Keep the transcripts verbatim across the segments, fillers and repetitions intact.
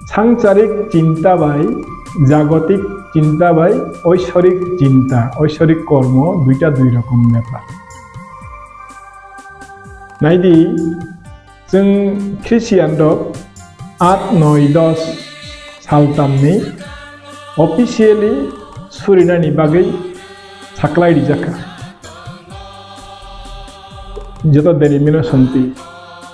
Sangcharik chinta bai jagotik chinta bai oisorik chinta, oisorik kormo duita dui rokom bepar. Naidi, chwng Christian rok aat, noi, dos saltamni officially surinani bagwi saklai rijak kha. Joto denomination twi.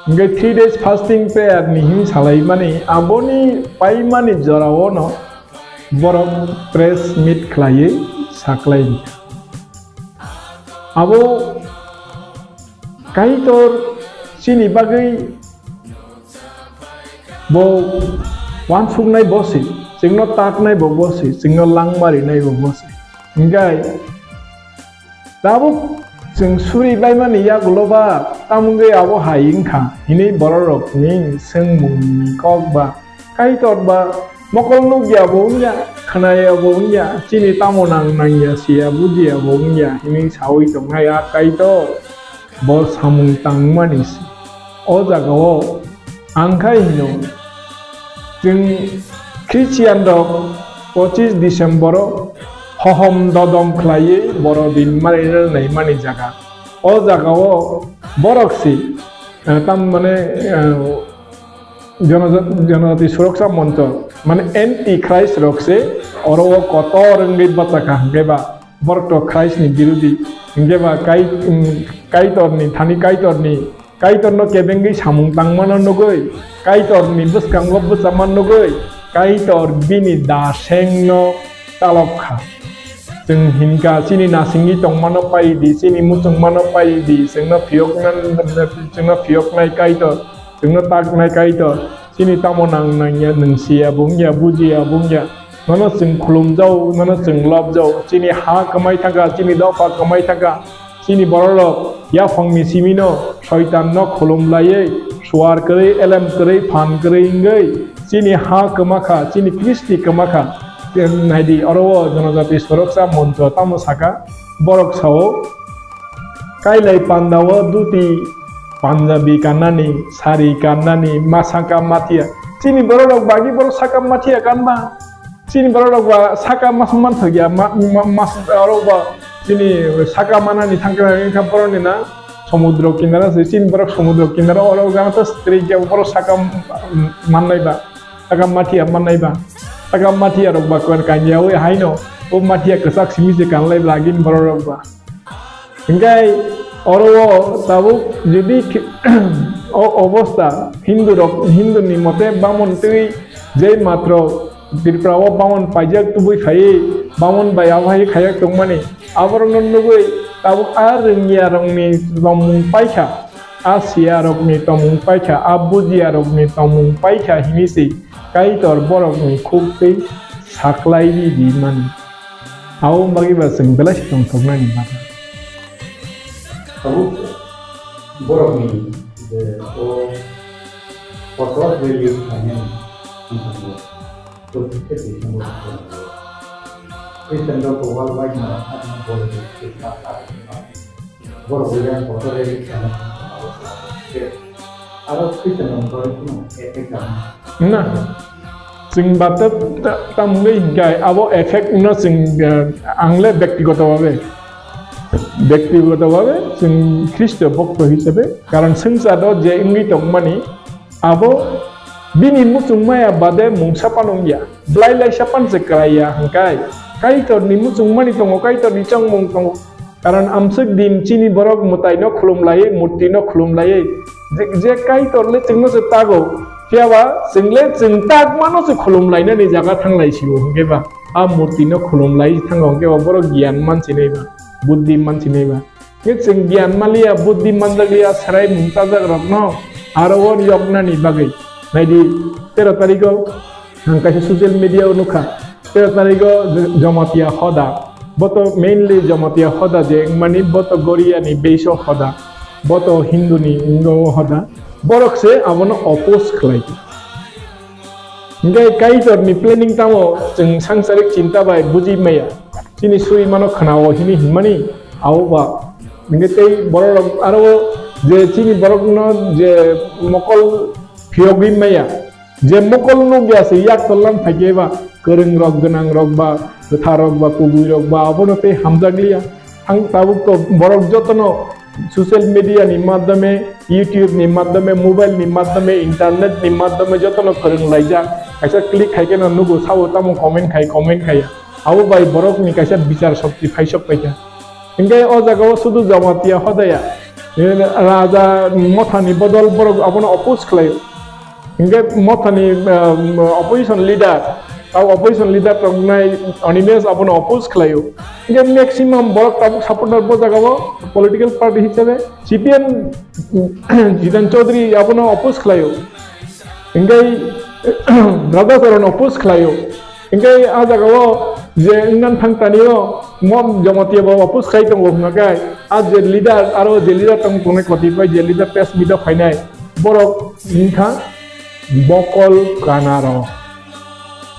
Hingke three days fasting prayer ni him salaimani, aboni paimani jorao no borok press meet khlaiwi saklai rikha. Abo Kaitor chini bagwi bo wansuknai bo se, chwngno taknai bo bo se, chwngno langma rinai bo bo se. Hingke tabuk chwng suri baimani yagulo ba, tamo wngwi abo hai wngkha hinwi bororokni swngmungni kok ba Kaitor ba mokol nukya bo wngya, khnaya bo wngya, chini tamo nang nangya siya bujiya bo wngya hinwi sawi tongnai a Kaitor. Bo samung tangmani se. O jagao ang khai hino, chwng Christian rok pochis December o hohom dodom khlaiwi borodin mari naimani jaga. O jagao borok se, eh, tam mane, eh, Jono-, Jonojati Suroksa Moncho, mane anti Christ rok se oro o kotor wngwi bachakha, hwnkhe ba borok to Christ ni birodi, hwnkhe ba kai-, um, Kaitor ni thani, Kaitor ni, Kaitor no kebengwi samung tangmano nugwi, Kaitor ni bwskango bwchama nugwi, Kaitor bini daseng no chalok kha. Chwng hinkha, chini nasingwi tongmano pai di, chini muchungmano pai di, chwngno phiyokna-, chwngno phiyoknai Kaitor, chwngno taknai Kaitor, chini tamo nang nangya, nungsiya bungya, bujiya bungya, nono chwng khulumjao, nono chwng lobjao, chini ha kwmai thangkha, chini dopha kwmai thangkha, chini bororok yaphangni simino soitanno khulum laiwi, suar kwrwi, elem kwrwi, phan kwrwi wngwi, chini ha kwma kha, chini Kristi kwma kha. Naidi, oro o Jonojati Suroksa Moncho tamo saka, borok sao, kailai pandao duti, punjabi kannani, sari kannani, ma saka mathiya. Chini bororok bagi borok saka mathiya kanba. Chini bororok ba saka mas manthokya, ma, ma, mas, oro ba chini saka manani thangkhe wngkha borokni na somudro kinara se, chini borok somudro kinara oro gana to stri khe borok saka mannai ba. Saka mathiya mannai ba. Saka mathiya rok ba kor kanya oi haino. O mathiya kwchak simi se kanlai lagin borok rok ba. Hingkai oro o tabuk jodi ki-, o obosta Hindu rok, Hindu ni mote bamon twi je matro Tripura o bamon paijak tubui phai, bamon bai abo hai khajak tongmani. Aborok no nugui tabuk a rwngya rok ni tongmung paikha. A siya rok ni tongmung paikha, a bujiya rok ni tongmung paikha hini se Kaitor borok ni khuk twi saklai ri di mani. Abo bagwi ba chwng belai se tongthok nani bagwi. Tabuk borok ni je o kotor release khainani wngkha bo. Christian rok worldwide no borok borok yang kotor release khainani aro Christian rok borok no effect khainani. Na, chwng ba ta-, ta-, tamungwi hinkhe abo effect no chwng, eh, ang le bektigoto bhabe, bektigoto bhabe chwng Khristo bokto hisabe, karon swngcharo je wngwi tongmani, abo bini muchung maya bade mungsa phano wngya, blai laisa phan se kwlaiya hwnkhe, Kaitorni muchungmani tongo, Kaitorni chongmung tongo. Karon amswk din chini borok mwtaino khulum laiwi, murtino khulum laiwi, je, je Kaitor le chwngno se tago, phiya ba chwng le chwng tagmano se khulum lainani jaga thang lai sio, hwnkhe ba a murtino khulum lai thango, hwnkhe ba borok giyan man sinai ba, buddhi man sinai ba. Hwnkhe chwng giyan maliya, buddhi manjakliya, serai mung tajak rokno aro o yoknani bagwi. Naidi, tero tarikgo ang kaisa social media o nukha, tero tarikgo Jamatia hoda, boto mainly Jamatia hoda je wngmani boto Goria ni beiso hoda, boto Hindu ni wngwi hoda, borok se abono oppose khlai. Hingke Kaitor ni planning tamo chwng sangsarik chinta bai buji maya, chini suri mano khwnao hini hinmani abo ba. Hingke tei borok rok aro je chini borok no je mokol phiyogwi maya, Je mokol nukya se yak tollan phaikhe ba kwrwng rok, gwnang rok ba, kwthar rok ba, kubui rok ba, abono tei hamjakliya. Ang tabuk to borok jotono social media ni madhyome, YouTube ni madhyome, mobile ni madhyome, internet ni madhyome jotono kwrwng laijak. Kaisa click khaikhe no nugo, sao tamo comment khai, comment khaiya. Abo bai borokni kaisa bichar shokti phaisok paikha. Hinkhe o jagao sudu Jamatia hodaya, eh, Raja Mothani bodol borok abono oppose khlaio. Hinkhe Mothani, um, opposition leader, abo opposition leader tongnai Animesh abono oppose khlaio. Hinkhe maximum borok tabuk supporter bo jagao political party hisabe C P M Jitan Chaudhary abono oppose khlaio. Hinkhe Radhacharan oppose khlaio. Hinkhe a jagao je wngnan thang tanio mo Jamatia bo oppose khai tongo hwnka khe a je leader aro je leader tong tongnai koti bai je leader press meet o phainai borok wngkha bokol kanaro.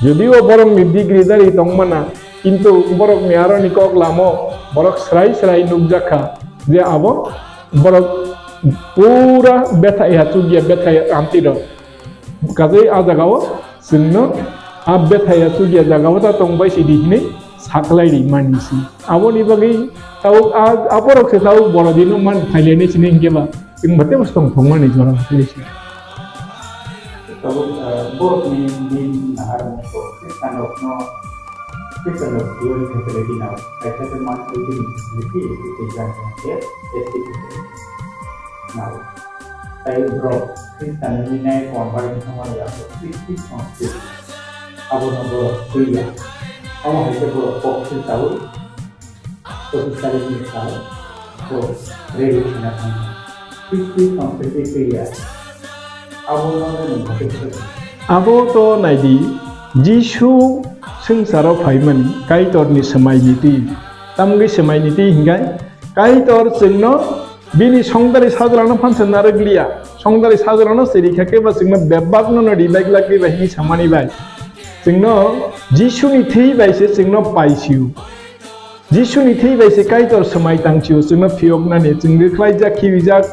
Jodio borokni degree dari tongmana, kintu borokni aroni kok lamo borok srai srai nukjakha je abo borok pura bethai ha chukya bethai amtwi rok. Kajai a jagao chwngno a bethai ha chukya jagao ta tongbai sidi hinwi saklai ri mani si. Aboni bagwi tabuk a, a borok se tabuk borodino man phailene sini hinkhe ba chwng bate bwswk tong thongmani jora phailai si. Tabuk, ah, borokni din nahar mungko Khristanrokno, Khristanrok dual facility nao, kaisa khe monthly din facility, tei kaisa khe S T facility nao. Tai borok Khristan wngwi nai convert wngkha mani abo Khristi Sanskrit. Abono borok twiya. Omo hai khe borok kok se chaui. Pochistalini sal borok rally khna thangkha. Khristi Sanskrit twiya. Abono nwng hakhe. Abo to naidi, Jisu swngcharo phaimani Kaitorni swmaini twi. Tamgwi swmaini twi hinkhe Kaitor chwngno Bini songdari sajlano phansa narwk liya. Songdari sajlano se rikha khe ba chwngno bebakno no rimai glak khe ba hini samani bai. Chwngno Jisuni thwi bai se chwngno paisio. Jisuni thwi bai se Kaitor swmai tangchio. Chwngno phiyoknani, chwng rwkhlaijak, khiwijak,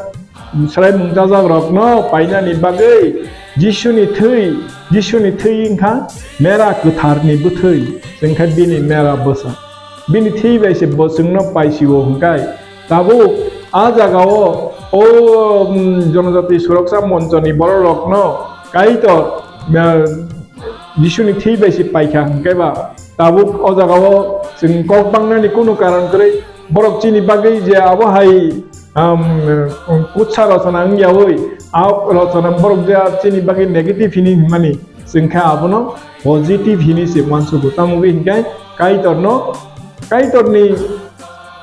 swraimung chajakrokno painani bagwi Jisuni thwi, Jisuni thwi wngkha mera kwtharni bwthwi, chwngkha bini mera bwsa. Bini thwi bai se bo chwngno paisio hwnkhe. Tabuk a jagao o, um, Jonojati Suroksa Monchoni bororokno Kaitor, uh, Jisuni thwi bai se paikha hwnkhe ba tabuk o jagao chwng kok bangnani kunu karon kwrwi. Borok chini bagwi je abo hai, um, kutsa rochona wngyaui, a rochona borok je chini bagwi negative hini hwnmani, chwng khe abono positive hini se uansugo. Tamo wngkhe Kaitorno, Kaitorni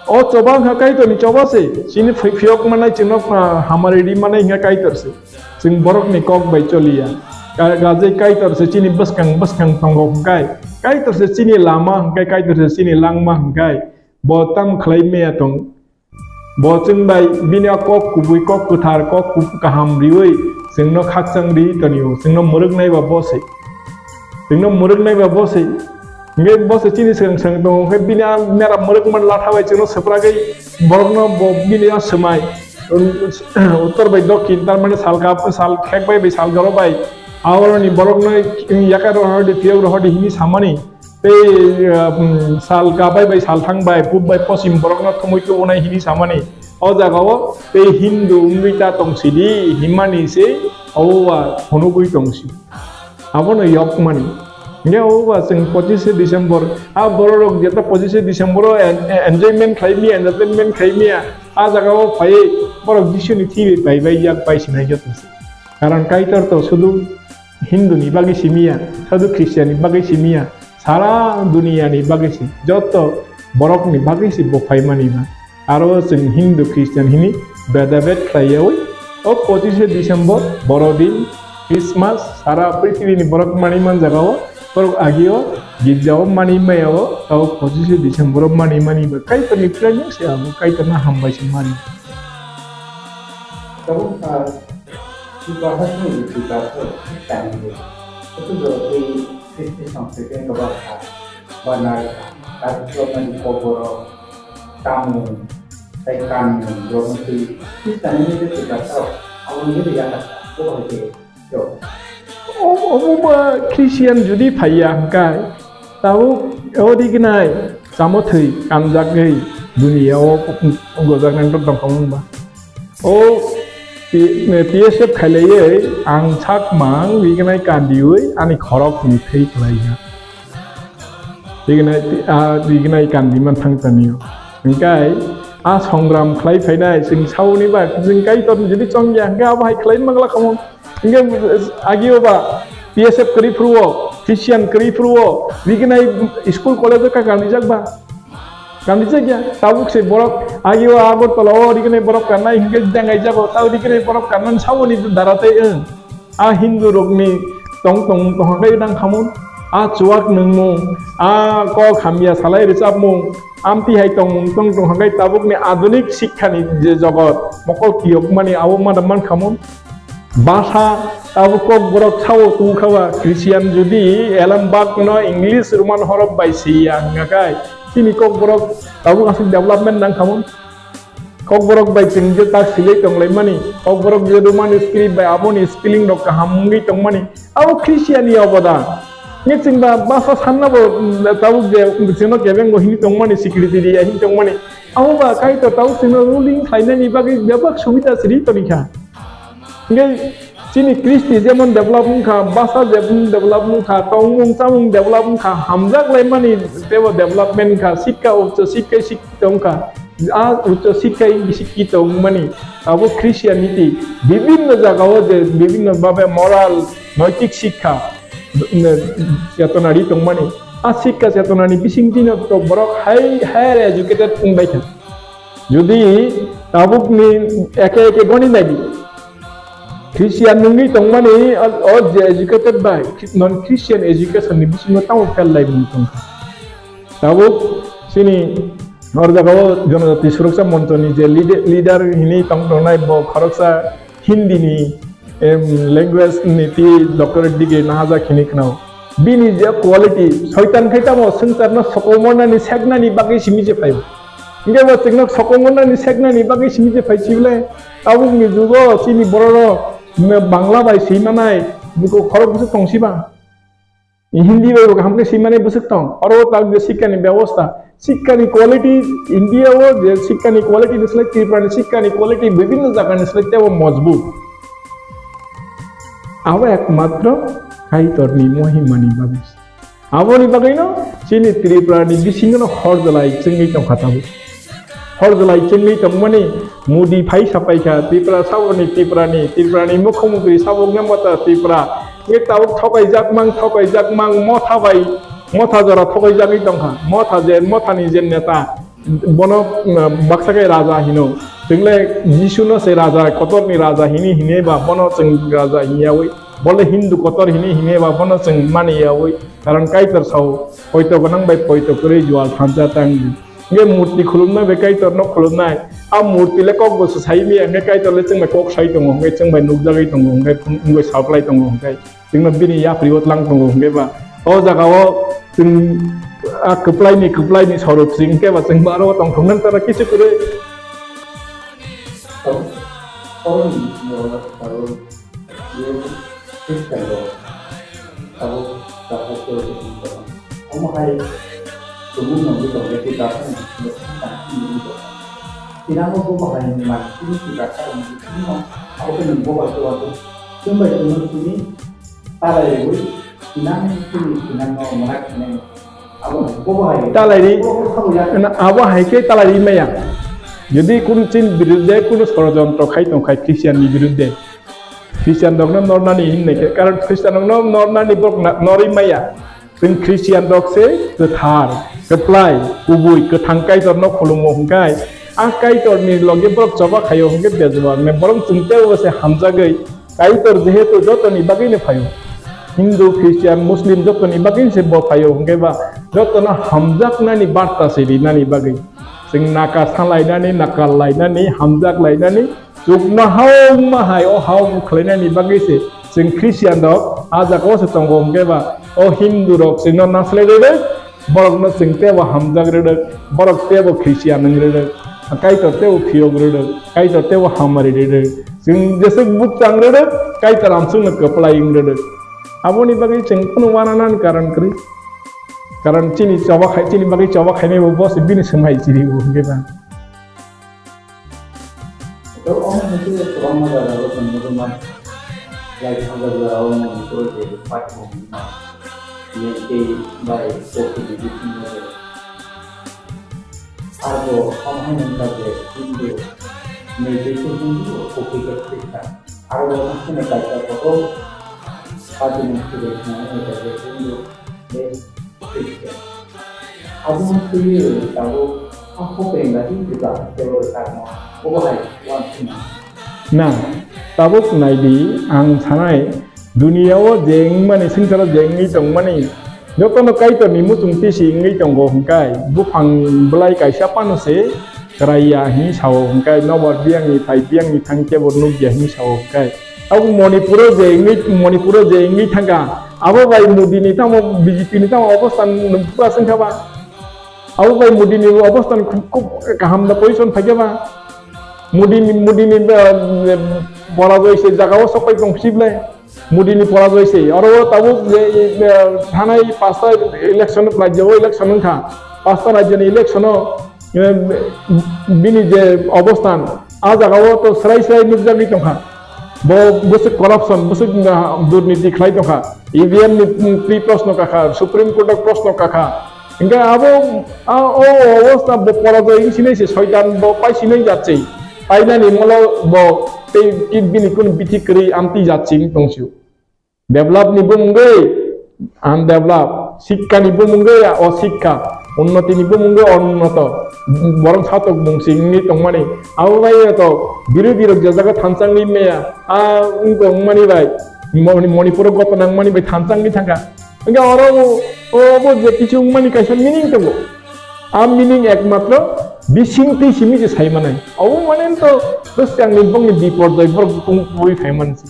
o choba wngkha Kaitorni choba se. Chini phi-, phiyok manai chwngno, ah, hamari ri manai wngkha Kaitor se. Chwng borokni kok bai choliya. Ka-, kajai Kaitor se chini bwskang bwskang tongo hwnkhe. Kaitor se chini lama hwnkhe, Kaitor se chini langma hwnkhe. Bo tamo khlai maya tong. Bo chwng bai bini o kok kubui, kok kwthar, kok kub-, kaham riui chwngno khakchang riui tonio, chwngno mwrwknai ba bo se. Chwngno mwrwknai ba bo se. Hwnkhe bo se chini swkang swkang tongo, hwnkhe bini a mera mwrwkmani latha bai chwngno swprakgwi borokno bo bini a swmai, um, uttor bai dokhin, tar mane sal kap-, sal khek bai bai sal goro bai, aboroni borokno yakar rohordi, phiyok rohordi hini samani. Tei, um, sal kabai bai sal thang bai, pub bai posim borokno thumui tubunai hini samani. O jagao tei Hindu wngwi ta tongsidi, himani se obo ba phunugwi tongsi. Abono yokmani. Hingke obo ba chwng pochishe December, a bororok jeta pochishe December o en-, en-, enjoyment khlai mia, entertainment khlai mia, a jagao phaiwi borok Jisuni thwi bai bai yak bai sinai joto se. Karon Kaitor to sudu Hindu ni bagwi simiya, sudu Christian ni bagwi simiya, sara duniya ni bagwi si, joto borok ni bagwi si bo phaimani ba. Aro chwng Hindu Christian hini bedabed khlaiyaui, o pochishe December, Borodin, Christmas, sara prithibi ni borok mani man jaga o, borok agi o, girja o mani maya o, tao pochishe December o mani mani ba. Kaitor ni plan se abo, Kaitor no hambai se mani. Tabuk, ah, Chubacha chini chubacha tangwi. Kuchugo tei Kristi Sangskriti wngkha ba kha, ba nai kha. Tabuk chwloknani kokborok, tamung, tei kanmung, borokno twi Khristanini je chubacha rok, aboni je yakar kha, bo hai khe rok. O-, obo ba Christian jodi phaiya hwnkhe, tabuk o rignai chamo thwi kanjagwi duniya o gojaknai tongkha wngba. O P-, P S F khailaiwi ang sak mang rignai kandiwi ani khorok ni thwi khlaiya. Rignai, ah, rignai kandi man thang tanio. Hingkai, ah, songram khlai phainai, sing sauni ba, sing Kaitor ni jodi chongya, hingke abo hai khlai magla khamon. Hingke, agio ba, P S F kwrwi phuru o, Christian kwrwi phuru o, rignai school college o ka kandi jak ba. Kandi jak ya, tabuk se borok, agio Agartala o rignai borok kannai, hingke jangai jago, tau rignai borok kannan sauni dara tei, eh. A Hindu rokni tong tong tongkha khe nang khamung, a chuak nungmung, a kok hamya salai rwchapmung, amtwi hai tongmung tong tongkha khe tabukni adunik sikhani je jogot mokol kiyokmani abo ma man khamung. Basa tabuk kokborok sao tungkha ba Christian jodi elem bakno English Roman horof bai siya hwnkha khe chini kokborok tabuk aswk development nang khamung. Kokborok bai chwng je tak silai tonglaimani, kokborok je Roman script bai aboni spelling rok kaham wngwi tongmani, abo Christian ni obodan. Nge chwng ba basa sanna bo, mm, tabuk je, mm, chwngno kebeng bo hini tongmani, secretary ya hini tongmani. Abo ba Kaitor tabuk chwngno ruling khlainani bagwi bebak subida siri tonikha. Nge chini Kristi jemon develop wngkha, basa jemon develop wngkha, tongmung chamung develop wngkha, hamjak laimani tebo development wngkha, sikka ucho sikka sikki tongkha. A ucho sikka sikki tongmani abo Christianity bibinno jagao je bibinno bhabe moral, noitik sikka, mm, chetona ri tongmani. A sikka chetonani bisingtwino to borok hai, higher educated wngbaikha. Jodi tabukni eke eke goni naidi, Christian wngwi tongmani o, o je educated bai non Christian education ni bisingo tamo fail lai mung tongkha. Tabuk chini hor jagao Jonojati Suroksa Moncho ni je leader, leader hini tong tongnai bo khoroksa Hindi ni, em, language ni twi doctorate degree nahajak hini khwnao. Bini je quality, soitan khai tamo swngcharno sokomornani seknani bagwi simi je phaio. Hingke bo chwngno sokomornani seknani bagwi simi je phai sibole, tabukni jugo chini bororok me-, Bangla bai swimanai, buko khorok bwswk tong siba. Hindi bai bo kaham khe swimani bwswk tong. Oro tak je sikkani bebosta, sikkani quality India o je sikkani quality ni slai Tripura ni sikkani quality bibinno jaga ni slai tebo mojbut. Abo ekmatro Kaitor ni mohima ni bagwi. Aboni bagwi no chini Tripura ni bisingo no hor jolai chwngwi tongkha tabuk. Hor jolai chengwi tongmani Modi phai sapaikha Tripura saboni Tripurani, Tripurani mukhyamantri sabokno motha Tripura. Nge tabuk thokaijak mang, thokaijak mang, motha bai, motha jora thokaijagwi tongkha. Motha je, mothani je neta, bono, mm, baksa khe raja hino. Chwngle Jisuno se raja, kotorni raja hini, hini ba bono chwng raja hini yawi. Bole Hindu kotor hini, hini ba bono chwng mani yawi. Karon Kaitor sao, poito gwnang bai poito kwrwi jual thansa tang di. Hingke murti khulumnai bai Kaitorno khulumnai. A murti le kok bo swsai maya, hingke Kaitor le chwng bai kok sai tongo, hingke chwng bai nukjagwi tongo, hingke wngwi saklai tongo, hingke chwngno bini yapri o tlang tongo, hingke ba o jaga o chwng a kwplai ni, kwplai ni sorok si, hingke ba chwng ba aro tongthok nang tara kisu kwrwi. Tong, tong, tong, tong. Ye Christian rok tabuk jaga tei omo hai tumung nungwi tongkhe tei jaga ni bisingo tangkhe nungwi tongkha. Tinano bobo hai ni mani chini twi jaga rok ni bisingo abo khe nwng bobo tei wato chwng bai chwngno chini talai rwui tinang chini tinangno mwnak hinwi abo bobo hai Talai ri-, bobo khe sabo ya. Na, abo hai khe talai ri maya. Jodi kun chin birudde, kun sorojontro khai tong khai Christian ni birudde. Christian rokno nornani hinne khe, karon Christian rokno nornani borok na-, norwi maya. Chwng Christian rok se kwthar, kwplai, kubui, kwthang Kaitor no khulumo hwnkhe, a Kaitor ni loge borok choba khaio hwnkhe bejwang ne borok chwng teibo se hamjagwi Kaitor jehetu jotoni bagwi no phaio. Hindu, Christian, Muslim jotoni bagwi se bo phaio hwnkhe ba jotono hamjaknani barta se rinani bagwi. Chwng naka salainani, naka lainani, hamjak lainani, Chukno hao wngma hai o hao wng khlainani bagwi se chwng Christian rok a jaga o se tongo, hwnkhe ba o Hindu rok chwngno naslai rwrwk, borokno chwng teibo hamjak rwrwk, borok teibo Christian wng rwrwk, Kaitor teibo phiyok rwrwk, Kaitor teibo hamari rwrwk, chwng jeswk bukchang rwrwk, Kaitor amswkno kwplai wng rwrwk. Aboni bagwi chwng kunu uananani karon kwrwi. Karon chini choba khai, chini bagwi choba khainai bo boss bini swmai chiri bo hwnkhe ba. To omo hwnkhe kwbangma jagao chwng nugwi mano. Like, hamjak jagao Manipur je fight rok wngma. Mete bai Kuki division rok. Arbo omo hai wngkha je Hindu, Mete khe Hindu, Kuki khe Khristan. Arbo omo hai kaisa kotor party ni khibui khna wngkha je Hindu, Best Christian. Abo twiwi tabuk a hopeng dagi Tripura haste o rwchapma. Obo hai uansukma. Na, tabuk naidi, ang sanai, duniya o je wngmani, swngcharo je wngwi tongmani, jotono Kaitorni muchung tisi wngwi tongo hwnkhe, buphang bwlai kaisa phano se kwraiya hinwi sao hwnkhe, nobar biyangni phai biyangni thang kebo nukya hinwi sao hwnkhe. Abo Manipuro je wngwi, Manipuro je wngwi thangkha, abo bai Modi ni tamo, B J P ni tamo obosthan nukha swngkha ba? Abo bai Modi ni obosthan khub, khub kaham da position phaikha ba? Modi ni, Modi ni, eh, pora bai se jaga o sok pai tong sibla. Modi ni pora bai se. Aro tabuk je, eh, thanai pasta election, rajya o election wngkha. Pasta rajya ni election o Em, bini je obosthan, a jagao to srai srai nukjagwi tongkha. Bo bwswk corruption, bwswk, ah, durniti khlai tongkha. E V M ni, mm, twi proshno kakha, Supreme Court o proshno kakha. Hingkhe abo, a, o obostha bo porajoi wngsinai se, soitan bo paisinai jat se. Painani molo bo tei bini kunu bithi kwrwi amtwi jat se wng tong sio. Develop ni bumungwi undevelop, sikka ni bumungwi osikka, unnoti ni bumungwi onunnoto, borok satok bung singwi tongmani, abo bai to birodhi rok je jaga thansa wngwi maya, a wngkha wngmani bai, Moni-, Manipur o goto nangmani bai thansa wngwi thangkha. Hingkhe oro o, o, obo je kichu wngmani kaisa meaning tongo. A meaning ekmatro bising twi simi se sai manai. Obo mane to bwswk ang ni bongni biporjoi borok tungwi phai mansi.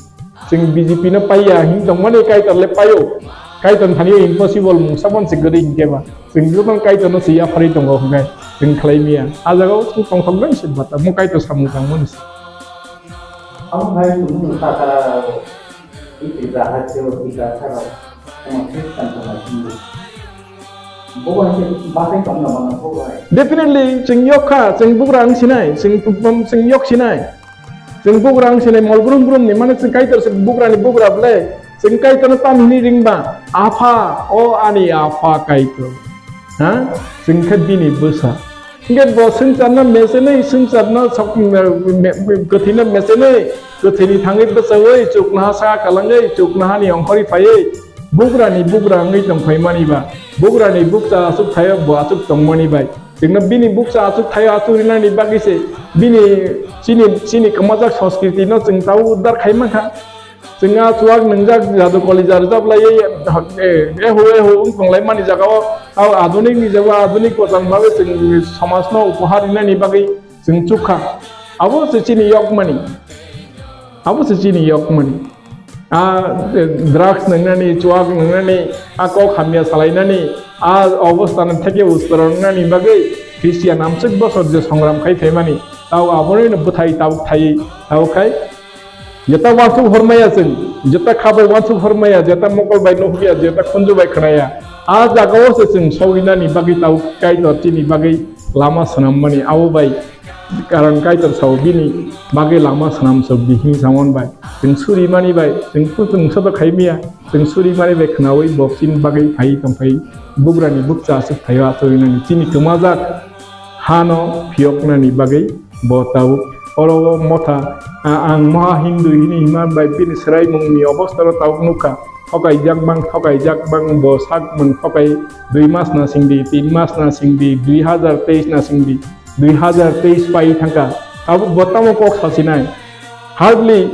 Chwng B J P no paiya hin tongmani, Kaitor le paio. Kaitor thani impossible mungsa bon se gari hinkhe ba. Chwng jotono Kaitor no se yapharwi tongo hwnkhe chwng khlai miya. A jagao chwng tongthok bai se bata mo Kaitor samung tangmani se. Amo hai chwng nung takara ro. Iti jahat se iti jahat ro. Tamo Christian tongma hindu. Bo hai se bakai tongma mano bo hai. Definitely chwng yok kha, chwng bugra wng sinai, chwng, chwng yok sinai. Chwng bugra wng sinai mol brum brum ni, mane chwng Kaitor se bugra ni bugra ble. Chwng Kaitor no tam hini ring ba? Apha, o ani Apha Kaitor. Ha? Chwng khe bini bwsa. Hingke bo swngcharno mesenwi, swngcharno sok-, me-, me-, kwthwino mesenwi, kwthwini thangwi bwchaui, chuknoha sa kalangwi, chuknohani ongkhorwi phaiwi, bugrani bugra wngwi tongphaimani ba, bugrani bukcha achuk thaio bo achuk tongmani bai. Chwngno bini bukcha achuk thaio achuk rinani bagwi se bini chini, chini kwmajak sanskritino chwng tabuk uddar khai mankha. Chwng a chuak nwngjak jadu kolija rwjap laiwi, eh, ehu ehu wng tong lai mani jagao, tao adhunik ni jagao adhunik kwchang bagwi chwng somaj no upohar rinani bagwi chwng chukha. Abo se chini yokmani. Abo se chini yokmani. A, eh, drugs nwngnani, chuak nwngnani, a kok hamya salainani, a obostha no theke usporo wngnani bagwi Christian amswk bosor je songram khai phaimani, tao abono bwthai tabuk thai, tao khai. Jeta wansuk hormaya chwng, jeta kha bai wansuk hormaya, jeta mokol bai nuhya, jeta khunju bai khnaya. A jagao se chwng sogwinani bagwi tao Kaitor chini bagwi lama swnammani abo bai. Karon Kaitor sao bini bagwi lama swnam sok di himsa mon bai. Chwng surimani bai, chwng kuchung sodo khaimiya, chwng surimani bai khnaui bo chini bagwi phai tongphai bugrani bukcha aswk thaio achorinani chini kwmajak hano phiyoknani bagwi. Bo tabuk oro o motha, a-, ang moha Hindu hini hima bai bini swraimungni obostha no tabuk nukha. Thokaijak bang, thokaijak bang, bo sak mung thokai dui mas na singdi, tin mas na singdi, dui hazar teis na singdi, dui hazar teis pai thangkha. Tabuk bo tamo kok sasinai. Hardly,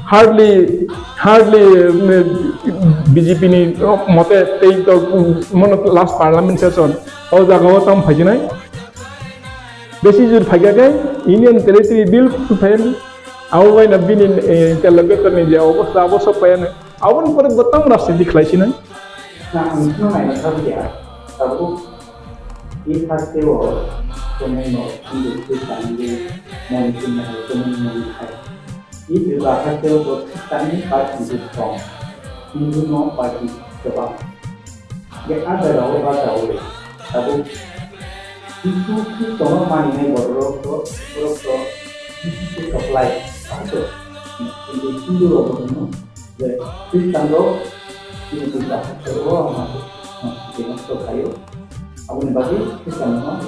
hardly, hardly, mm, B J P ni mote tei to, mm, mono last parliament session. O jaga o tam phaijinai. Besi jur phaikha khe Union Territory Bill phai abo bai na bini, eh, interlocutor ni je obostha abo sok phai ano. Aboni pore bo tamo rajniti khlai sinai. Na ang khna nai na thang ya. Tabuk i haste o tongo no Hindu Christian ni moni sinai tongo no khai. I Tripura haste o bo Christian ni percentage kong. Hindu no party kwbang. Je a jaga o ba jaga o tabuk Jisu Khristo no maninai borok rok to, borok to Jisu se supply. Abo to Hindu rok no je Khristan rok Hindu ta o ma Khristo khayo. Aboni bagwi Khristanno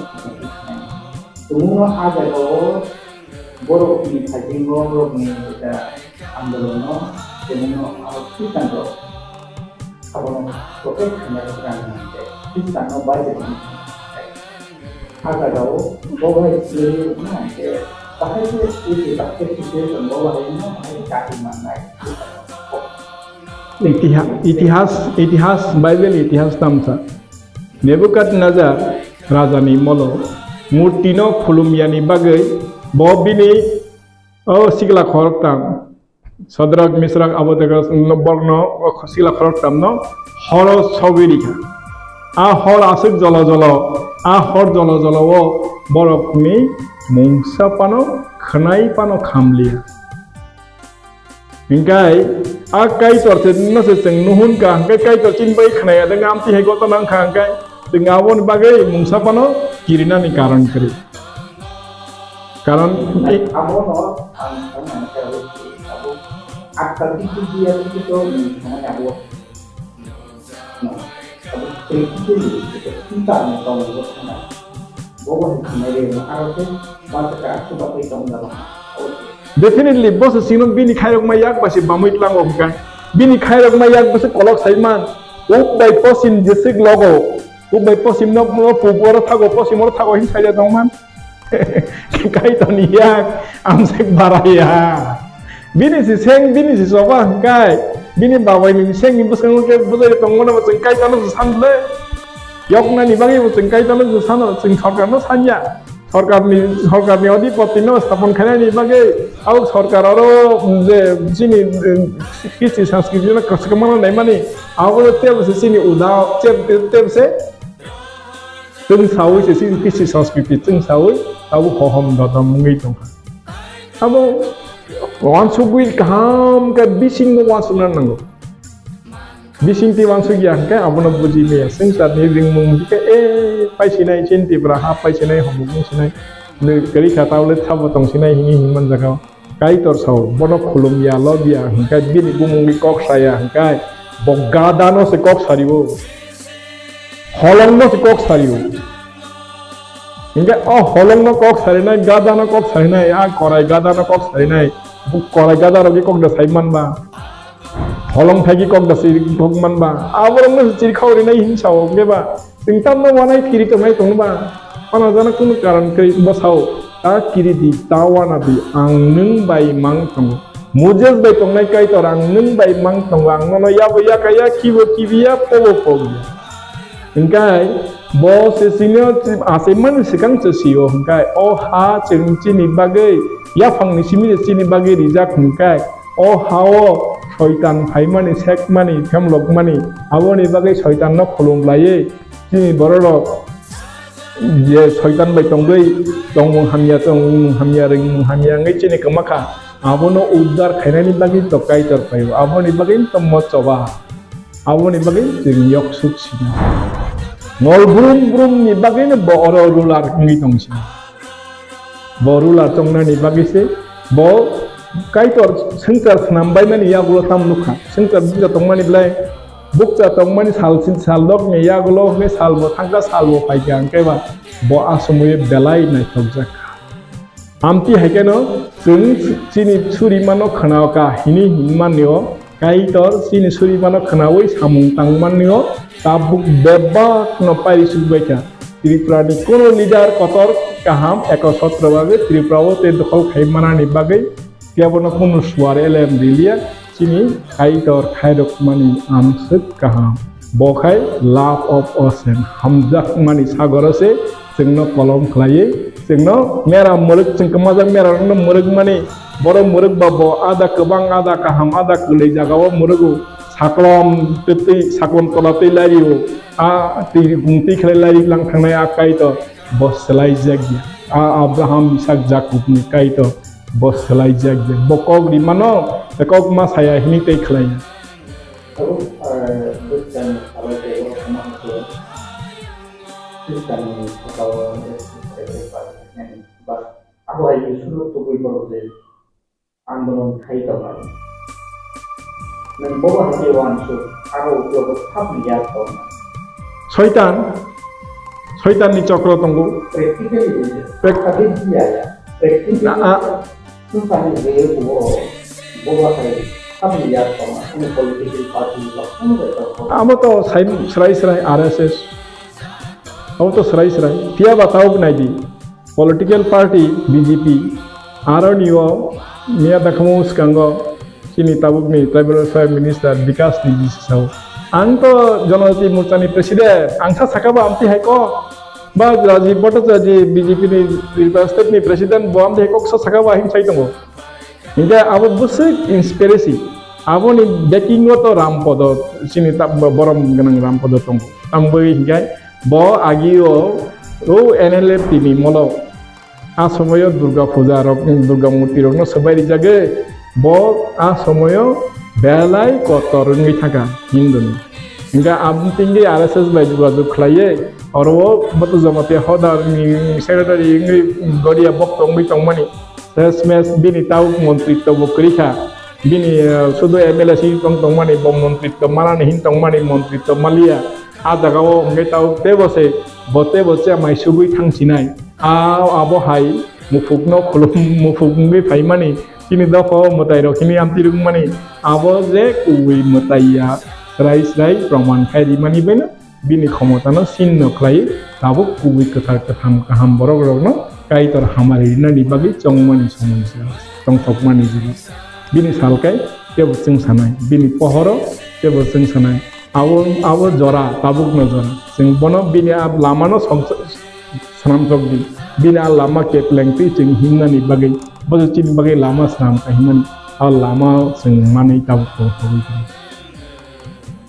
tumungno a jagao borokni thaisingo borokni andolono tumungno aro Khristanrok abono protect khaina rwkha hwnwi Khristanno Bible ni a jagao bo bai swrwi rwkha hwnkhe bahai khe isi bahai khe situation bo bahai no bahai khe kati mannai. Itiha-, itihas, itihas, Bible itihas tamsa. Nebukadnezar rajani molo murtino khulumyani bagwi bo bini o sikla khoroktam, Sadrak, Misrak, Abednego borokno o sikla khoroktamno horo sogwi rikha. A hor aswk jolo jolo, a hor jolo jolo o borokni mungsa phano khwnai phano khamliya. Hingkai a Kaitor se no se chwng nuhun ka, hingkai Kaitor chini bai khwnaya, de amtwi hai gotona wngkha, hingkai chwng aboni bagwi mungsa phano kirinani karon kwrwi. Karon abono ang saimano khe abo akkal bithi biya bithi to ni samani abo. Definitely, bo se sino bini khairokma yak ba se bamwi tlango hwnkha. Bini khairokma yak ba se kolok saiman. Uk bai posim jesik logo. Uk bai posim no puboro thago, posimoro thago hin saida tongman. Kaitorni yak amsek baraya. Bini si seng, bini si soba hwnkhe, bini babaini sengni bwskango khe bwjai tongmano bo chwng Kaitorno se sanle. Yoknani bagwi bo chwng Kaitorno se sano, chwng sorkarno sanya. Sorkarni, sorkarni adhipotino stapon khainani bagwi abo sorkar aro je chini, eh, kisi sanskritino kwchwkmano naimani abo tebse chini uda, tebse Chwng saui se chini kisi sanskriti chwng saui abo hohom dodom wngwi tongkha. Abo wansugwi kaham khe bisingno wansukna nango. Bisingtwi wansuk ya hwnkhe abono buji maya. Swngcharni ringmung hwnkhe, "E, paisinai chini Tipra ha, paisinai homung wngsinai. Nwi kwrwi kha, tabole thabo tongsinai," hini hinman jagao. Kaitor sao, bono khulum ya, lob ya, hwnkhe bini bumungni kok saya, hwnkhe bo gadano se kok sario. Holongno se kok sario. Hwnkhe o holongno kok sarinai, gadano kok sarinai, a korai gadano kok sarinai, bo korai gadarokni kok da sai manba. Holong thaiki kok da siri kok manba. Aborokno se chiri khao rinai hin sao, hwnkhe ba. Chwng tamno wanai kiri tongnai tongba, pana jana kunu karon kwrwi bwsao, ta kiri di, ta wana di, ang nwng bai mang tongo. Moses bai tongnai Kaitor, ang nwng bai mang tongo, ang nono yabo yakaya, kibo kibiya, pobo pobiya. Hwnkhe bo se chini achaimani swkang se sio, hwnkhe o ha chwng chini bagwi, yaphangni simi se chini bagwi rijak hwnkhe, o ha-o soitan phaimani, sekmani, khemlokmani, aboni bagwi soitanno khulum laiwi, Chini bororok je soitan bai tongwi tongmung hamya, tongmung hamya, ringmung hamya wngwi chini kwma kha, abono uddar khainani bagwi to Kaitor phaio, aboni bagwi to mo choba, aboni bagwi chwng yok suk sina. Ngol brum brum ni bagwi no bo oro ruler wngwi tong sina. Bo ruler tongnani bagwi se bo Kaitor swngchar swnam baimani yagulo tam nukha. Swngchar bwkha tongmani belai bukcha tongmani sal sin sal dokni yagulo hwnwi salbo thangkha, salbo phaikha, hwnkhe ba bo asomwi belai naithokjak kha. Amtwi hai kheno chwng chini surimano khwnao kha hini hinmani o Kaitor chini surimano khwnawi samung tangmani o tabuk bebakno pairi chukbaikha. Tripurani kono leader kotor kaham ekosotro bagwi Tripura o tei dokhol khai manani bagwi kebono kunu suar elem riliya. Chini Kaitor khairokmani amswk kaham. Bo khai love of ocean, hamjakmani sagoro se chwngno kolom khlaiwi, chwngno mera mwrwk, chwng kwmajak mera rokno mwrwkmani, borok mwrwk ba bo ada kwbang, ada kaham, ada kwlwi jagao mwrwgo, saklom twi, saklom tola twi lairio, a twi gungtwi khlai lairik lang thangnai a Kaitor, bo swlaijak ya. A Abraham, Isak, Jakubni Kaitor, bo swlaijak ya. Bo kok rimano, kok ma saya hini tei khlaiya. Tabuk, eh, bwskangni salai tei o samaha se bwskangni sakao ba abo hai suru tubui borok je andolon khai tongnai. Nwng bobo hai khe uansuk, abo uklogo sabni yak tongnai. Soitan, Soitanni chokro tongo. Practically, Prac- practically, ya, ya. Practically, Na, a- Sani je bo, bo bahai, sani ya tong, ani political party ba, kono bai tong. Amo to sai, srai srai R S S. Amo to srai srai. Phiya ba tau nai di. Political party B J P. Aro ni o, miya dakhamu skango, chini tabuk ni tribal welfare minister Bikas ni bisi sao. Ang to Janajati Morcha ni president. Ang sa saka ba amti hai ko. Ba Rajiv Bhattacharya ji B J P ni Tripura state ni president bo amtwi kok sa saka ba him sai tongo. Hinkhe abo bwswk inspiracy. Aboni backing o to Rampodo, chini ta-, bo-, borom gwnang Rampodo tongo. Tamo bagwi hinkhe bo agi o, o N L F T ni molo. A somoyo Durga puja rok, Durga murti rokno swbai rijagwi bo a somoyo belai kotor wngwi thangkha Hindu ni. Hinkhe aboni tingwi R S S bai jogajog khlaiwi, oro o Batu Jamatia Hoda ni secretary wngwi Goria bok tongwi tongmani. Sesmes bini tabuk montritto bo kwrwi kha. Bini, eh, sudu M L A si tong tongmani, bo montritto manani hin tongmani, montritto maliya. A jaga o hwnkhe tabuk tebo se, bo tebo se mai sugwi thang sinai. A, abo hai muphukno khulum, muphuk wngwi phaimani, chini dopha o mwtai rok hini amtwi rwngmani, abo je kubui mwtai ya, srai srai proman khai rimani baino bini khomotano sinno khlaiwi tabuk kubui kwthar kwtham kaham borok rokno Kaitor hamari rinani bagwi chongmani somoi se, tongthokmani jili. Bini salkai tebo chwng sanai, bini pohoro tebo chwng sanai. Abo, abo jora, tabukno jora. Chwng bono bini a lamano song-, swnamsok di. Bini a lama kepleng twi chwng himnani bagwi, bo chini bagwi lama swnam kha himnani. A lama chwng manwi tabuk tongthogwi tong.